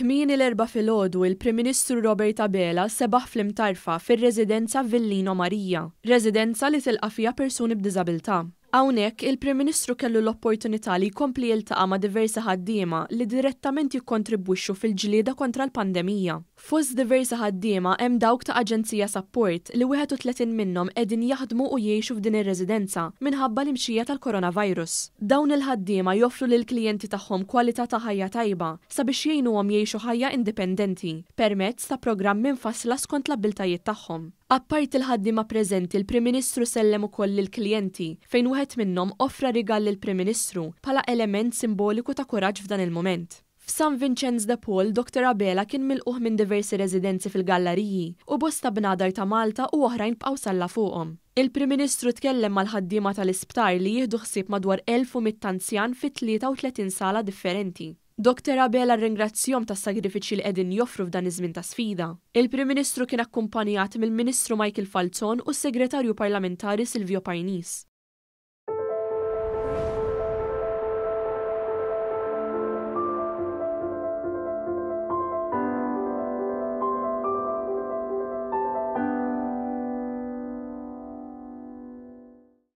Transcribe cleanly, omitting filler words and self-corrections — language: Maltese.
Kmieni l-Erbgħa filgħodu, il-Prim Ministru Robert Abela sebaħ fl-Imtarfa fir-residenza Villino Maria, residenza li tilqa' fiha persuni b'diżabilità. Hawnhekk, il-Prim Ministru kellu l-opportunità li jkompli jiltaqa' ma' diversi ħaddiema li direttament jikkontribwixxu fil-ġlieda kontra l-pandemija. Fost diversi ħaddiema hemm dawk ta' Aġenzija Sapport li 31 minnhom qegħdin jaħdmu u jgħixu f'din ir-residenza minħabba l-imxija tal-coronavirus. Dawn il-ħaddiema joffru lill-klijenti tagħhom kwalità ta' ħajja tajba sabiex jgħinuhom jgħixu ħajja indipendenti permezz ta' programmi mfassla skont l-abbiltajiet tagħhom. Apparti l-ħaddiema preżenti l-Prim Ministru sellem ukoll lill-klijenti fejn wieħed minnhom offra rigal lill-Prim Ministru bħala element simboliku ta' kuraġġ f'dan il-mument. F'San Vinċenz de Paul, Dottor Abela kien milqugħ minn diversi residenzi fil-gallariji u bosta bnadar ta' Malta u oħrajn b'qawsalla fuqhom. Il-Prim Ministru tkellem mal-ħaddiema tal-isptar li jieħdu ħsieb madwar 1,100 anzjan fi 33 sala differenti. Dottor Abela rringrazzjahom tas-sagrifiċċji li qegħdin joffru f'dan iż-żmien ta' sfida. Il-Prim Ministru kien akkumpanjat mill-Ministru Michael Falzon u s-Segretarju Parlamentari Silvio Parnis.